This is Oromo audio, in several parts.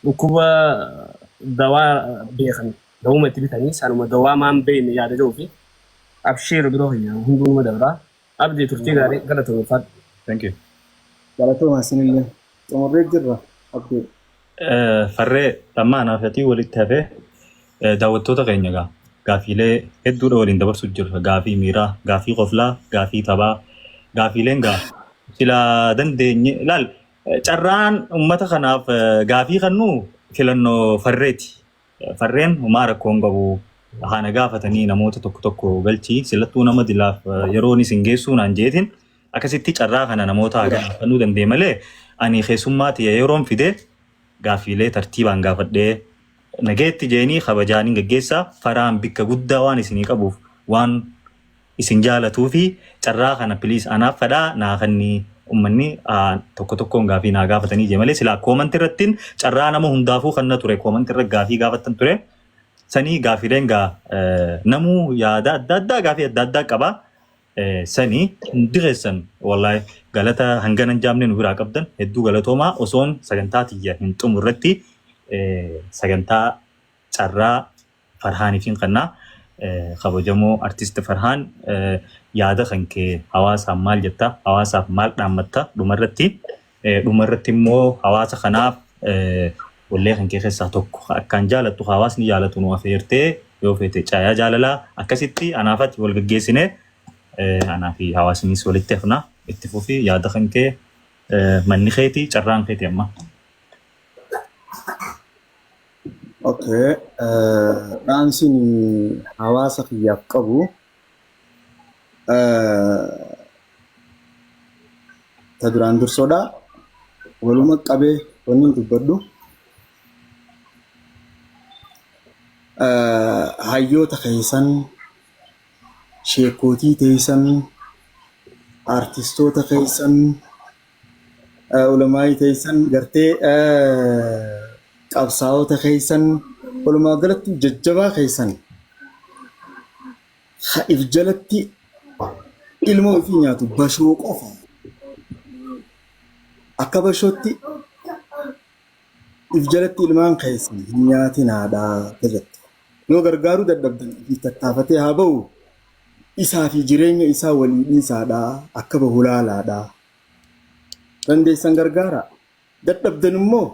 Dhukkuba dawaa beekan dawuma itti bitanii sanuma dawaa maan beekne yaada jedhuu fi abshiir biroo kiyya hunduu numa dabra. Abdii turtii gaarii galatoomi ulfaadhu. Thank you. Galatoomaa isinillee. Xumurree jirra Abdee. Farree amma anaaf atii walitti hafee daawwattoota keenya gaa gaafiilee hedduudha waliin dabarsu jirra. Gaafii miiraa, gaafii qoflaa, gaafii taphaa, gaafiileen gaa silaa dandeenye laal Carraan uummata kanaaf gaafii kannu filannoo farreeti. Farreen homaa rakkoo hin qabu. Haana gaafatanii namoota tokko tokko galchii silattuu nama dilaaf yeroon isin geessuu naan jeetiin akkasitti carraa kana namoota haa gaafannuu danda'e malee ani keessummaa tiyya yeroon fide gaaffiilee tartiibaan gaafadhee nageetti jeenii kabajaaniin gaggeessaa faraan bikka guddaa waan isinii qabuuf waan isin jaalatuufi carraa kana please anaaf fadhaa naa kanni ummanni tokko tokkoon gaafii naa gaafatanii jee malee silaa koomanti irrattiin carraa nama hundaafuu kanna ture koomanti irra gaafii gaafattan ture sanii gaafileen gaa namuu yaada adda addaa gaafii adda addaa qaba sanii hundi keessan wallahi galata hangana hin jaamne nu biraa qabdan hedduu galatoomaa osoon sagantaa tiyya hin xumurretti sagantaa carraa Farhaaniifin kanna. Kabajamoo Artist Farhaan yaada kan kee hawaasaan maal jetta? Hawaasaaf maal dhaammatta? Dhumarratti dhumarratti immoo hawaasa kanaaf wallee kan kee keessaa tokko akkaan jaalattu hawaasni jaalatu nu afeertee yoo feete caayaa jaalalaa akkasitti anaafati wal gaggeessine anaa fi hawaasnis walitti hafna itti fufi yaada kan kee manni keeti carraan keeti amma. Okay. Dhaamsin hawaasa kiyyaaf qabu ta duraan dursoodha. Waluma qabee wanni dubbadhu hayyoota keessan, sheekootii teessan, artistoota keessan, ulamaa'ii teessan gartee qabsaa'ota keessan walumaa galatti jajjabaa keessan ha if jalatti ilmoo ifii nyaatu bashoo qofa akka bashootti if jalatti ilmaan keessan hin nyaatinaadha jettu. Yoo gargaaruu dadhabdan ifiif tattaafatee haa ba'u isaa fi jireenya isaa walii dhiisaadha akka bahu laalaadha. Dandeessan gargaaraa. Dadhabdan immoo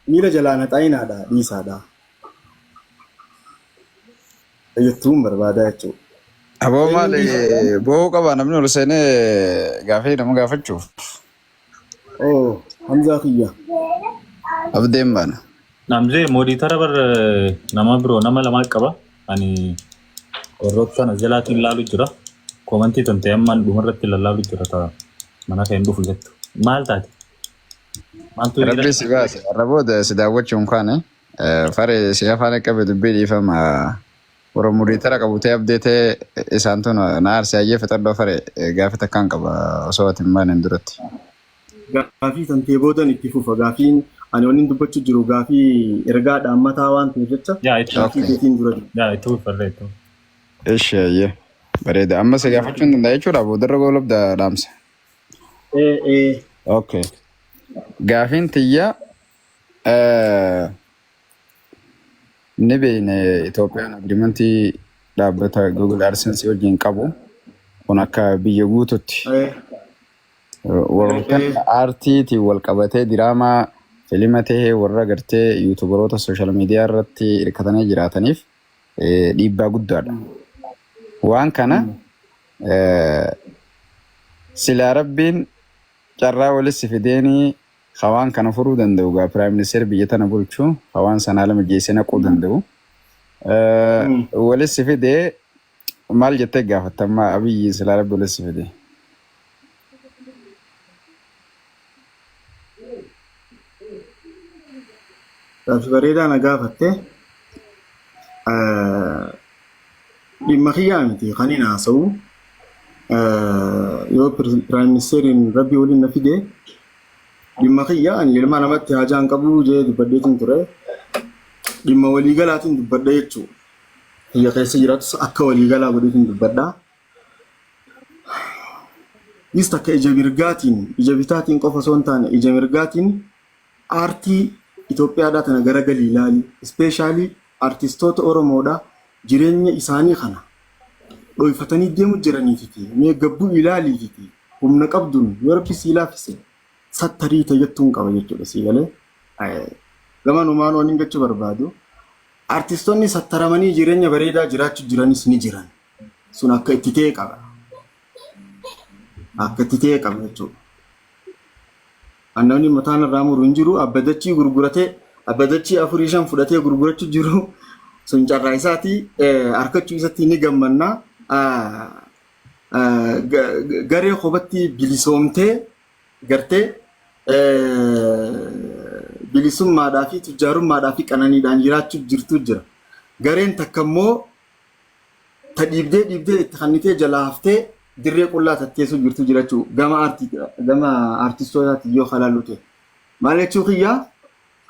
miila jalaa naxaayinaadha dhiisaadha. Jettuun barbaadaa jechuudha. Aboo Eenyuun maali dhiisaadha? boo'uu qaba namni ol seenee gaafii nama gaafachuuf. Oo Hamzaa kiyya. Abdeen baana. Namzee moodiitara bar nama biroo nama lamaa qaba. Ani warroota sana jalaatiin laalu jira. Koomantii tun ta'e ammaan dhumarratti lallaalu jira ta'a. Mana kee hin dhufu jettu. Maal taate? Maaltu hiriira? Rabbi si baase. Har'a booda si daawwachuun kaane faree si afaan qabe dubbii dhiifama. Warra muriitara qabu ta'e abdee ta'e isaan tun na aarse hayyee fixadhoo fare gaafi takkaan qaba osoo ati hin baaneen duratti. Gaafii tantee boodan itti fufa. Gaafiin ani wanni dubbachuu jiru gaafii ergaa dhaammataa waan ta'eef jecha Yaa itti gaafii Okay. keetiin dura jira. Yaa itti fufi farree itti fufi. Ishi hayyee. Bareeda. Amma si gaafachuu hin danda'a jechuudha boodarra goolabda dhaamsa. Ee ee. Okay. Gaafiin tiyya eh, Ni beekna Itoophiyaan agiriimentii dhaabbata Google AdSense wajjin qabu kun akka biyya guututti warroottan aartiitiin wal qabatee diraamaa filima tahee warra gartee yuutubaroota sooshaal miidiyaa irratti hirkatanii jiraataniif dhiibbaa guddaadha. Waan kana silaa rabbiin carraa walitti fideenii Ka waan kana furuu danda'u gaa prime minister biyya tana bulchu ka waan sana haala mijeessee naquu danda'u. Walitti si fidee maal jettee gaafatta amma Abiyyi silaa rabbi walitti si fide. Gaaffii bareedaa na gaafatte. Dhimma kiyyaa miti kan hin haasa'u. Yoo piraayim ministeeriin rabbi waliin na fide dhimma kiyya ani ilma namatti haajaa hin qabu jee dubbadheetiin ture. Dhimma waliigalaatiin dubbadha jechuudha. Kiyya keessa jiraatus akka waliigalaa godheetiin dubbadha. Is takka ija mirgaatiin ija bitaatiin qofa osoo hin taane ija mirgaatiin aartii Itoophiyaadhaa tana garagalii ilaali. Especially artistoota Oromoodhaa jireenya isaanii kana dhoyfatanii deemu jiraniifiti. Mee gabbuu ilaaliifiti. Humna qabduun yoo Rabbi sii laaffise sattarii tayyattuun qaba jechuudha sii galee. Gamanumaan waan hin jechuu barbaadu. Artistoonni sattaramanii jireenya bareedaa jiraachuu jiranis ni jiran. Sun akka itti ta'e qaba. Akka itti ta'e qaba jechuudha. Namni mataan irraa muru hin jiru. Abbadachii gurguratee, abbadachii afurii shan fudhatee gurgurachuu jiru. Sun carraa isaati. Harkachuu isatti ni gammanna. Garee kophatti bilisoomtee gartee bilisummaadhaa fi tujjaarummaadhaa fi qananiidhaan jiraachuuf jirtu jira. Gareen takka immoo ta dhiibdee dhiibdee itti kannitee jalaa haftee dirree qullaa tatteessuu jirtu jira jechuudha. Gama aartii, gama aartistootaatti yoo kalaallu ta'e. Maal jechuu kiyyaa,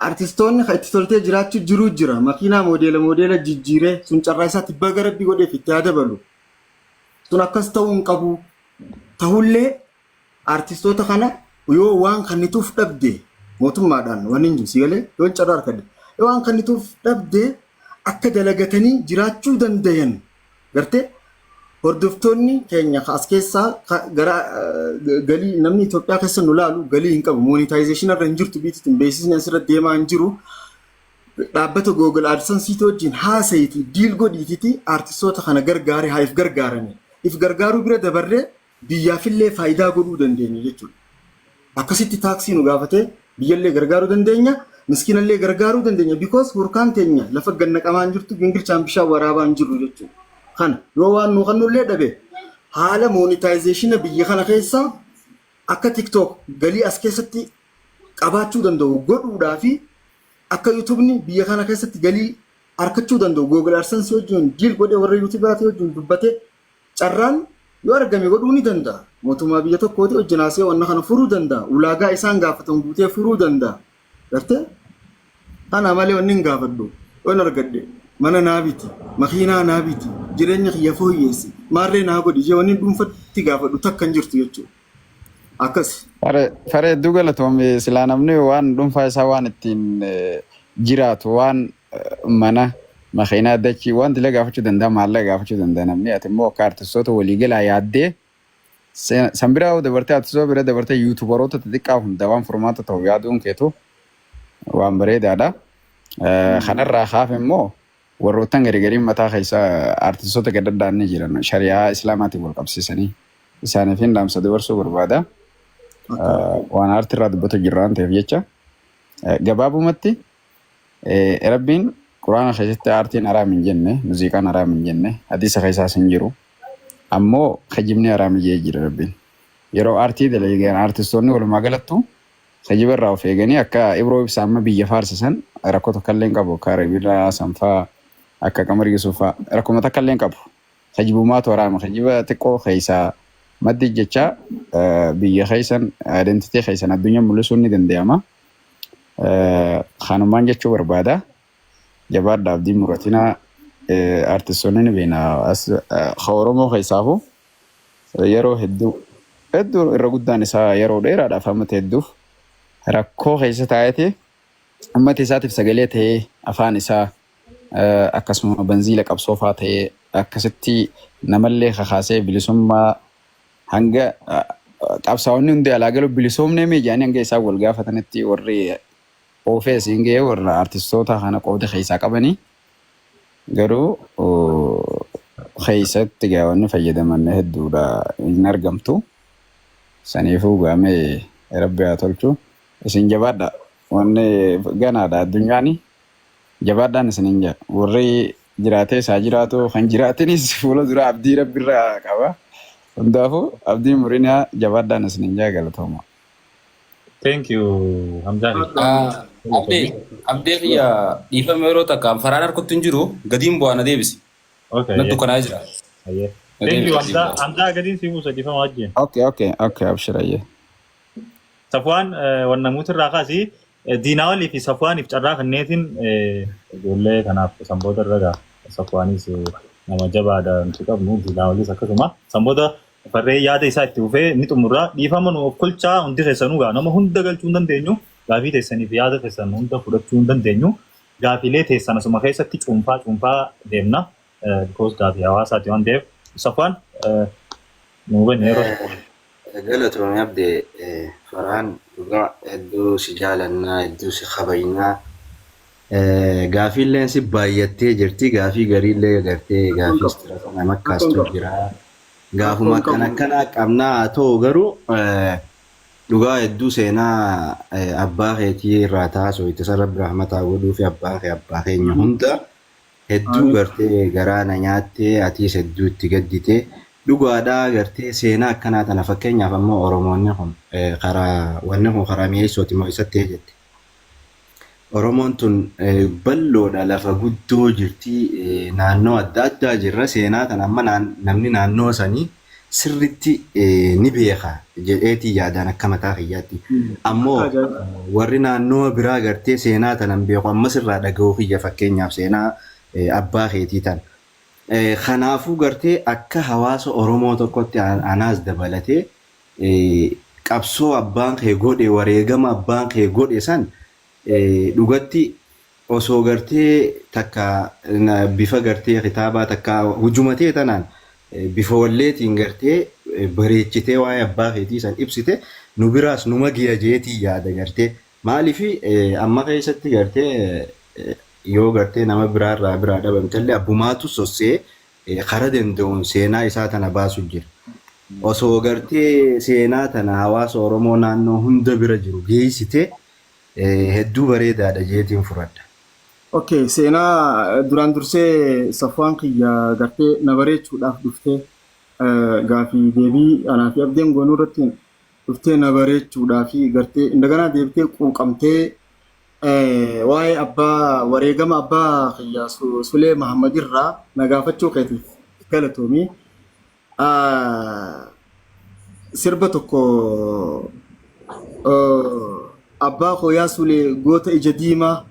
artistoonni kan itti toltee jiraachuu jiru jira. Makiinaa moodeela moodeela jijjiiree, sun carraa isaatti baga Rabbi godheef, itti haa dabalu. Sun akkas ta'uu hin qabu. Ta'ullee artistoota kana yoo waan kannituuf dhabde mootummaadhaan waan hin jiru si galee, yoo carraa argadde, yoo waan kannituuf dhabde akka dalagatanii jiraachuu dandayan gartee hordoftoonni keenya as keessaa gara galii namni Itoophiyaa keessa nu laalu galii hin qabu. Monetization irra hin jirtu, biitti beeksisni asirra deemaa hin jiru. Dhaabbata Google AdSense wajjin haasa'iti, deal godhiititi artistoota kana gargaare haa if gargaarani. If gargaaruu bira dabarree biyyaafillee faayidaa godhuu dandeenya jechuudha. Akkasitti taaksii nu gaafatee biyyallee gargaaruu dandeenya, miskiinallee gargaaruu dandeenya. Because hurkaan teenya lafa gannaqamaa hin jirtu, gingilchaan bishaan waraabaa hin jirru jechuudha. Kana yoo waan nu kannullee dhabe, haala monetization biyya kana keessa akka TikTok galii as keessatti qabaachuu danda'u godhuudhaa fi akka YouTubeni biyya kana keessatti galii argachuu danda'u Google AdSense wajjin deal godhee, warra YouTubeaatii wajjin dubbatee carraan yoo argame godhuu ni danda'a. Mootummaa biyya tokkooti wajjin haasa'ee wanna kana furuu danda'a. Ulaagaa isaan gaafatan guutee furuu danda'a. Gartee? Kana malee wanni hin gaafadhu. Yoon argadhe mana naa biti, makiinaa naa biti, jireenya kiyya fooyyeessi, maarree naa godhi jee wanni dhuunfatti gaafadhu takka hin jirtu jechuudha. Akkas. Fare, hedduu galatoome. Silaa namni waan dhuunfaa isaa, waan ittiin jiraatu, waan mana, makiinaa, dachii waan dilee gaafachuu danda'a, maallaqa gaafachuu danda'a namni. Ati immoo akka artistoota waliigalaa yaaddee, san bira dabartee, artistoota bira dabartee YouTuberoota xixiqqaa hunda waan furmaata ta'u yaaduun keetu waan bareedaadha. Kanarraa kaaf immoo warroottan gari gariin mataa keessa artistoota gad ni jiran shari'aa islaamaatiin wal qabsiisanii isaaniif hin dhaamsa dabarsuu barbaada. Waan aartii irraa dubbatu jirra waan ta'eef jecha. Gabaabumatti Rabbiin Quraana keessatti aartiin haraam hin jenne, muuziqaan haraam hin jenne, hadiisa keessaas hin jiru. Ammoo kijibni haraam jee jira Rabbiin. Yeroo aartii dalagan aartistoonni walumaa galattu kijiba irraa of eeganii, akka Ibroo Ibsaa amma biyya faarsisan rakkoo tokko illee hin qabu. Akka Rabiilaa Sanfaa, akka Qamar Yuusufaa rakkoo takka illee hin qabu. Kijibumaatu haraama. Kijiba xiqqoo keessaa maddi jecha biyya keessan, identity keessan addunyaa mul'isuun ni danda'ama. Kanumaan jechuu barbaada. Jabaadha, abdii muratinaa. Artistoonni ni beekna. Oromoo keessaafu yeroo hedduu hedduu irra guddaan isaa yeroo dheeraadhaaf hammata hedduuf rakkoo keessa taa'eeti uummata isaatiif sagalee ta'ee, afaan isaa akkasuma banziila qabsoofaa ta'ee, akkasitti namallee kakaasee bilisummaa hanga qabsaa'onni hundi alaa galu bilisoomnee mee jedhanii hanga isaan wal gaafatanitti warri oofee siin ga'ee warra artistoota kana qooda keessaa qabanii, garuu keessatti gaawwanni fayyadaman hedduudha hin argamtu. Saniifuu gaamee Rabbi haa tolchu. Isin jabaadha. Wanni ganaadha addunyaani. Jabaadhaan isinin jedha. Warri jiraatee isaa jiraatu, kan jiraatinis fuula dura abdii Rabbirraa qaba. Hundaafuu abdii murinaa, jabaadhaan isinin jedha, galatooma. Thank you, Hamzaa. Abdee, abdee kiyya, dhiifama, yeroo takka faraan harkatti hin jiru, gadiin bu'aa, na deebisi. Okay. Na dukkanaa jira. Ayyee. Na Thank you, deebisi. Hamzaa. Hamzaa gadiin si buusa dhiifama wajjin. Okay, abshirayyee. Safwaan wanna muutirraa kaasii Diinaawalii fi Safwaaniif carraa kanneetiin ijoollee kanaaf sanboota irra gaa. Safwaanis nama jabaadha nuti qabnu, Diinaawaliis akkasuma. Sanboota farree yaada isaa itti fufee ni xumurra. Dhiifama nu of kolchaa hundi keessanuu gaa, nama hunda galchuu hin dandeenyu. Gaafii teessanii fi yaada teessan hunda fudhachuu hin dandeenyu. Gaafiilee teessan asuma keessatti cuunfaa cuunfaa deemna. Because gaafii hawaasaati waan ta'eef. Safwaan, nu hubanne yeroo tokko. Galatoomii Abdee. Farhaan, dhugaa hedduu si jaalannaa, hedduu si kabajnaa. Gaafiilleen si baay'attee jirti. Gaafii gariillee gartee gaafii istiraasa nama kaastu jira. Gaafuma akkana akkanaa qabnaa. Haa ta'u garuu dhugaa hedduu seenaa abbaa keetii irraa taasoo itti san Rabbi rahmataa godhuu fi abbaa kee, abbaa keenya hunda hedduu gartee garaa na nyaattee, atiis hedduu itti gaddite. Dhugaadhaa gartee seenaa akkanaa tana, fakkeenyaaf ammoo Oromoonni kun karaa wanni kun karaa mi'eessooti moo isatti jette. Oromoon tun bal'oodha, lafa guddoo jirti, naannoo adda addaa jirra. Seenaa tana amma namni naannoo sanii sirritti ni beeka jedheetii yaadaan akka mataa kiyyaatti. Ammoo warri naannoo biraa gartee seenaa tana hin beeku, ammas irraa dhaga'uu kiyya, fakkeenyaaf seenaa abbaa keetii tana. Kanaafuu gartee akka hawaasa Oromoo tokkotti anaas dabalatee qabsoo abbaan kee godhe, wareegama abbaan kee godhe san dhugatti osoo gartee takka bifa gartee kitaabaa takka hujumatee tanaan bifa walleetiin gartee bareechitee waa'ee abbaa keetii san ibsite, nu biraas numa giya jeetii yaada gartee. Maaliif amma keessatti gartee yoo gartee nama biraarraa biraa dhabamtellee abbumaatu sossee kara danda'uun seenaa isaa tana baasu jira. Osoo gartee seenaa tana hawaasa Oromoo naannoo hunda bira jiru geessite hedduu bareedaadha jeetiin fudhadha. Okay, seenaa duraan dursee Safwaan kiyya gartee na bareechuudhaaf dhuftee gaafii deebii anaa fi Abdeen goonuu irratti dhuftee na bareechuudhaaf gartee indaganaa deebitee quuqamtee waa'ee abbaa, wareegama abbaa kiyya Sulee Mahammad irraa na gaafachuu keetiif galatoomii. Sirba tokko, "Abbaa koo yaa Sulee goota ija diimaa"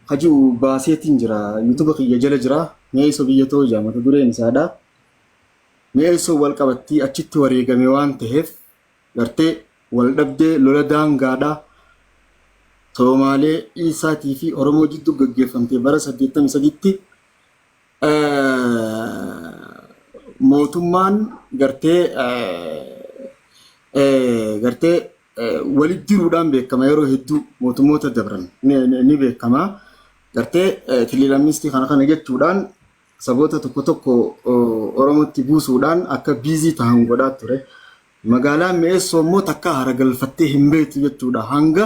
haji'u baaseetiin jira. YouTube kiyya jala jira. "Mi'eessoo biyya too" jaa mata dureen isaadha. Mi'eessoo wal qabattii achitti wareegame waan ta'eef gartee wal dhabdee lola daangaadha. Soomaalee Isaatii fi Oromoo jidduu gaggeeffamte bara 83tti mootummaan gartee walitti diruudhaan beekama, yeroo hedduu mootummoota dabran ni beekama. Gartee kililamistii kana kana jechuudhaan saboota tokko tokko Oromootti buusuudhaan akka busy ta'an godhaa ture. Magaalaan Mi'eessoo immoo takka hara galfattee hin beektu jechuudha. Hanga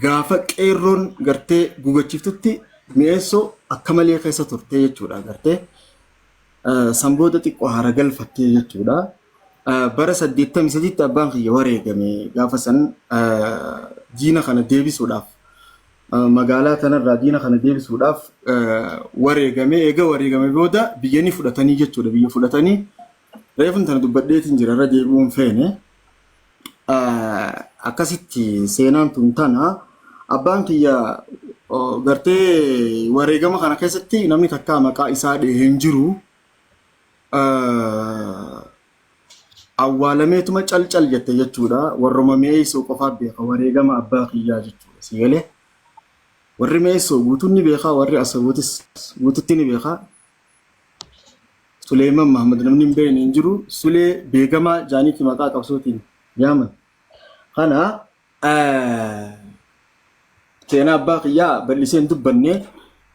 gaafa qeerroon gartee gugachiiftutti Mi'eessoo akka malee keessa turte jechuudha gartee. Sanboota xiqqoo hara galfattee jechuudha. Bara 83tti abbaan kiyya wareegame. Gaafa san diina kana deebisuudhaaf, magaalaa tanarraa diina kana deebisuudhaaf wareegame. Eega wareegame booda biyya ni fudhatanii jechuudha. Biyya fudhatanii reefun tana dubbadheetiin jira, irra deebi'uun feene. Akkasitti seenaan tun tana. Abbaan kiyya gartee wareegama kana keessatti namni takka maqaa isaa dhahee hin jiru. Awwaalameetuma cal cal jette jechuudha. Warruma Mi'eessoo qofaa beeka wareegama abbaa kiyyaa jechuudha. Si galee, warri Mi'eessoo guutuun ni beeka, warri Asabootis guututti ni beeka. Suleeman Mahamad namni hin beekne hin jiru. Sulee beekamaa jaaniiti maqaa qabsootiin yaaman. Kana seenaa abbaa kiyyaa bal'isee hin dubbanne,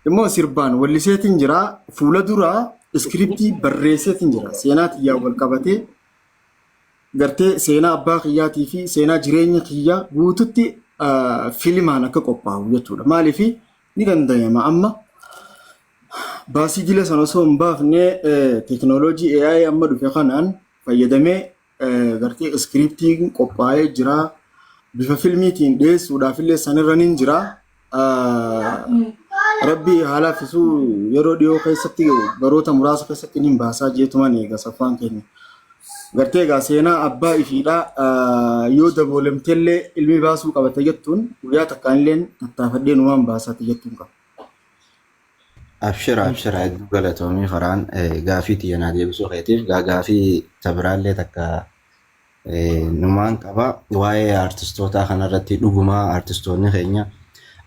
immoo sirbaan walliseetiin jira. Fuula dura script barreesseetiin jira. Seenaa xiyyaa wal qabatee gartee seenaa abbaa kiyyaatii fi seenaa jireenya kiyyaa guututti filimaan akka qophaa'u jechuudha. Maaliif ni danda'ama, amma baasii jila sana osoo hin baafne teekinooloojii AI amma dhufe kanaan fayyadamee gartee scriptiin qophaa'ee jira. Bifa filmiitiin dhiyeessuudhaaf illee sanirra ni jira. Rabbi haa laaffisuu, yeroo dhiyoo keessatti, baroota muraasa keessatti ni baasaa jeetuman eega Saffaan keenya. Gartee egaa seenaa abbaa ifiidhaa yoo daboolemtellee ilmi baasuu qabate jettuun, guyyaa takkaan illee tattaafadhee numaan baasaati jettuun qaba. Abshira, abshira, hedduu galatoomii Farhaan, gaafii tiyya naa deebisuu keetiif. Gaafii tabiraallee takka Numaan qaba waa'ee artistootaa kanarratti. Dhugumaa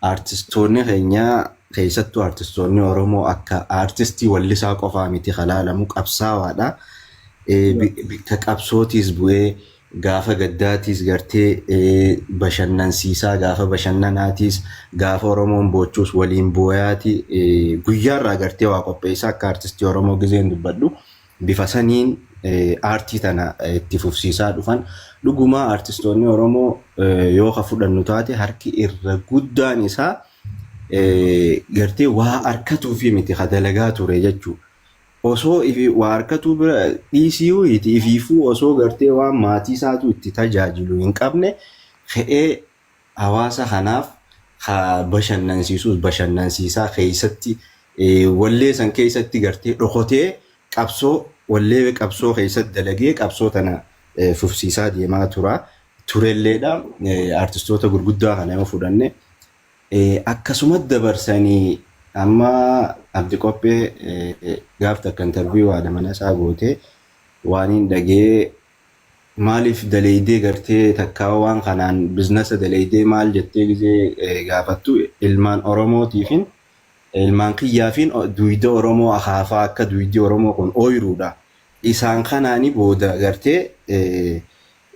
artistoonni keenya, keessattuu artistoonni Oromoo, akka artistii wallisaa qofaa miti halaalamu, qabsaawaadha. Bikka qabsootiis bu'ee, gaafa gaddaatiis gartee bashannansiisaa, gaafa bashannanaatiis, gaafa Oromoon boochuus waliin booyaati, guyyaarraa gartee waa qopheessaa. Akka artistii Oromoo gizeen dubbadhu, bifa saniin aartii tana itti fufsiisaa dhufan. Dhugumaa artistoonni Oromoo yoo ka fudhannu taate, harki irra guddaan isaa gartee waa harkatuufi miti ka dalagaa ture jechuudha. Osoo waa harkatuu bira dhiisii ifiifuu, osoo gartee waan maatii isaatu itti tajaajilu hin qabne, ka'ee hawaasa kanaaf haa bashannansiisuus bashannansiisaa keessatti, wallee san keessatti gartee dhokotee qabsoo, wallee qabsoo keessatti dalagee qabsoo tana fufsiisaa deemaa tura. Turelleedha. Artistoota gurguddaa kana yoo fudhanne, akkasuma dabarsanii amma Abdi Qophee gaaf takka interview haadha mana isaa gootee waan hin dhagee, maaliif daleeydee gartee takkaa waan kanaan business daleeydee maal jettee gizee gaafattu, ilmaan Oromootiifin, ilmaan kiyyaafin, duyda Oromoo akaafaa akka duydi Oromoo kun ooyiruudha. Isaan kanaani booda gartee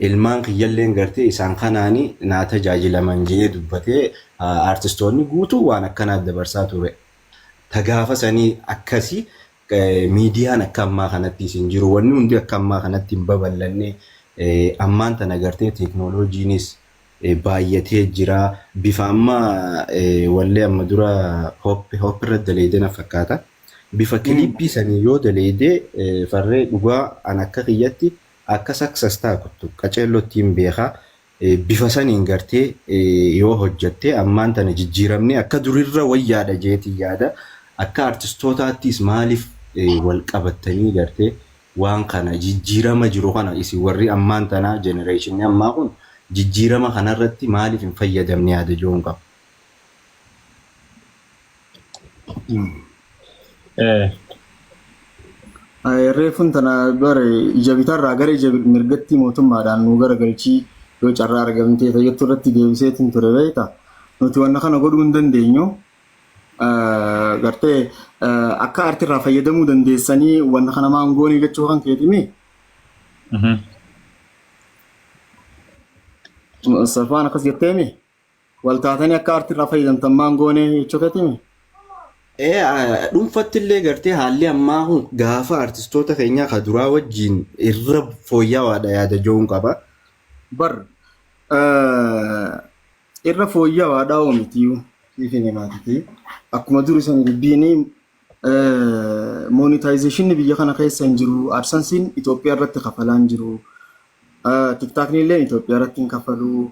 ilmaan kiyyalleen gartee isaan kanaani naa tajaajilaman jee dubbatee, artistoonni guutuu waan akkanaa dabarsaa ture. Ta gaafa sanii akkasii miidiyaan akka ammaa kanatti hin jiru. Wanni hundi akka ammaa kanatti hin babal'anne. Ammaan tana gartee teeknooloojiinis baay'atee jira. Bifa amma wallee amma dura hoop irra daleeyde na fakkaata. Bifa kiliippii sanii yoo daleeyde, farree, dhugaa an akka kiyyatti akka success taatu qaceellootti hin beekaa. Bifa saniin gartee yoo hojjatte, ammaan tana jijjiiramne akka durirra wayyaadha jeetii yaada. Akka artistootaattis maaliif wal qabattanii gartee waan kana, jijjiirama jiru kana, isin warri ammaan tanaa, generation ammaa kun jijjiirama kanarratti maaliif hin fayyadamne yaada jiruun qaba. Reefuun tana bare ija bitaarraa gara ija mirgatti mootummaadhaan nu garagalchii yoo carraa argamtee tayyattuu irratti deebiseetiin ture, beekta. Nuti wanna kana godhuu hin dandeenyu. Gartee akka aartiirraa fayyadamuu dandeessanii wanna kana maangoonii jechuu kan keetimi. Safaan akkas jetteemi. Wal taatanii akka aartiirraa fayyadamtan maangoonii jechuu keetimi. Dhuunfatti illee gartee haalli ammaa kun gaafa artistoota keenyaa ka duraa wajjin irra fooyya'aadha yaada jiruun qaba. Bar irra fooyya'aadha oomitiyu siif hin himaatiti. Akkuma duri san dubbiin monetization biyya kana keessa hin jiru. AdSense Itoophiyaa irratti kafalaa hin jiru. TikTokni illee Itoophiyaa irratti hin kafalu.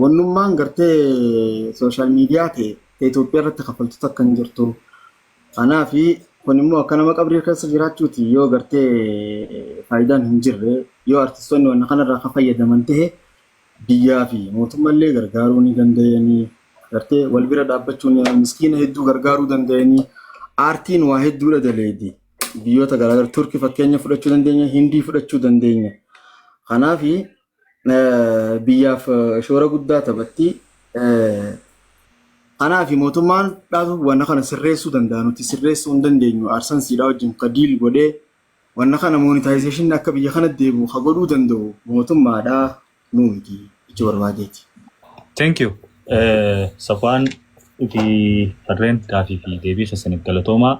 Wannummaan gartee social media ta'e Itoophiyaa irratti kafaltu takka hin jirtu. Kanaafi kun immoo akka nama qabrii keessa jiraachuuti. Yoo gartee faayidaan hin jirre, yoo artistoonni wanna kanarraa kan fayyadaman ta'e, biyyaa fi mootummallee gargaaruu ni danda'anii, gartee wal bira dhaabbachuun miskiina hedduu gargaaruu danda'anii. Aartiin waa hedduudha daleedi. Biyyoota garaagaraa, Turkii fakkeenya fudhachuu dandeenya, Hindii fudhachuu dandeenya. Kanaafi biyyaaf shoora guddaa taphatti. Kanaaf mootummaan dhaatu wanna kana sirreessuu danda'a. Nuti sirreessuu hin dandeenyu. AdSense wajjin ka deal godhee wanna kana monetization akka biyya kana deebi'u ka godhuu danda'u mootummaadhaa, nuu miti jechuu barbaadeeti. Thank you. Safwaan fi farreen, gaafii fi deebii keessaniif galatoomaa.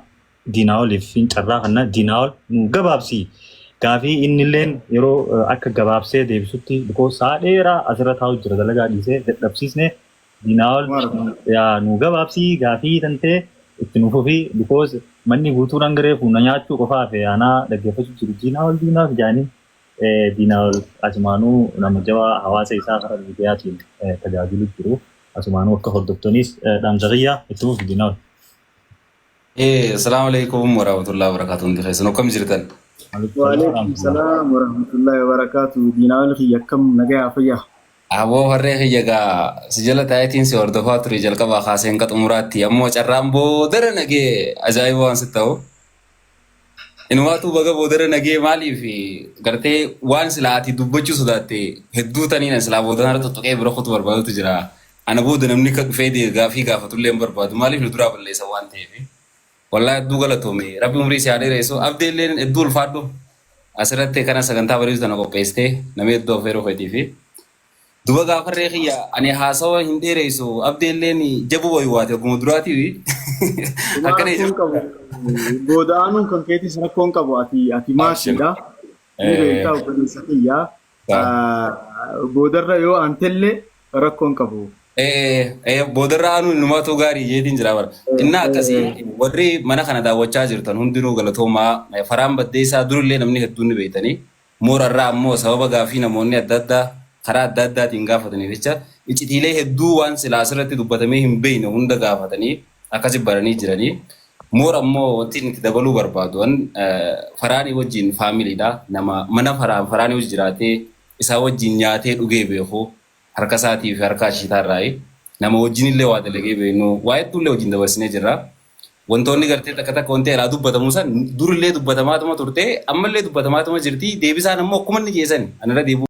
Diinaa'oliif carraa kana, Diinaa'ol, nu gabaabsi. Gaafii innilleen yeroo akka gabaabsee deebisutti, because sa'a dheeraa asirra taa'u jira, dalagaa dhiisee dadhabsiisne. Diinaa'ol, yaa nu gabaabsii gaafii tantee itti nu fufii, because manni guutuun hangaree fuuna nyaachuu qofaaf aanaa dhaggeeffachuu jiru. Diinaa'ol, Diinaa'ol jaanii. Diinaa'ol asumaanuu nama jabaa hawaasa isaa karaa miidiyaatiin tajaajilu jiru. Asumaanuu akka hordoftaniis dhaamsa kiyyaa. Itti fufi, Diinaa'ol. Assalamu alaikum warahmatullahi wabarakatuh. Hundi keessan akkam jirtan? Waalaikum salaam warahmatullahi wabarakatuh. Diinaa'ol kiyya, akkam, nagayaa, fayyaa? Aboo farree kiyya, gaa si jala taayitiin si hordofaa ture jalqabaa kaasee hanga xumuraatti, ammoo carraan boodara nagee ajaa'iba waan sitti ta'u. Inumaatu baga boodara nagee maaliif gartee waan silaa ati dubbachuu sodaatte hedduu taniin silaa boodanarra tuttuqee bira kutu barbaadutu jira. Ana booda namni akka dhufee gaafii gaafatullee hin barbaadu. Maaliif nu duraa balleessa waan ta'eef. Wallaahi hedduu galatoome. Rabbi umrii si haa dheeressu. Abdeelleen hedduu ulfaadhu. Asirratti kana sagantaa bareedu tana qopheessitee namni hedduu affeeruu feetii fi. Duba gaafarree kiyya ani haasawa hin dheeressu. Abdeelleen jabu wayiwaate oguma duraatii. Homaa Akkana rakkoon qabu. Booda aanuun kan keetis rakkoon qabu ati maasiidha. Ni beektaa obboleessa kiyyaa. Boodarra yoo aantellee rakkoon qabu. Boodarra aanuun inumaatu gaarii jeetiin jira bara. Innaa akkasii warri mana kana daawwachaa jirtan hundinuu galatoomaa. Faraan Baddeessaa durillee namni hedduun ni beektanii. Moorarraa ammoo sababa gaafii namoonni adda addaa karaa adda addaatiin gaafataniif jecha iccitiilee hedduu waan silaa asirratti dubbatamee hin beekne hunda gaafatanii akkasi baranii jiranii. Moora ammoo wanti inni itti dabaluu barbaadu Faraanii wajjin faamiliidha. Nama mana Faraanii wajjin jiraatee isaa wajjin nyaatee dhugee beeku harka isaatii fi harka ashiitaarraayi. Nama wajjin illee waa dalagee beeknu waa hedduullee wajjin dabarsinee jirra. Wantoonni gartee takka takka wanti alaa dubbatamu san durillee dubbatamaatuma turte, ammallee dubbatamaatuma jirti. Deebisaan ammoo akkuma inni jeesani anirra deebi'uu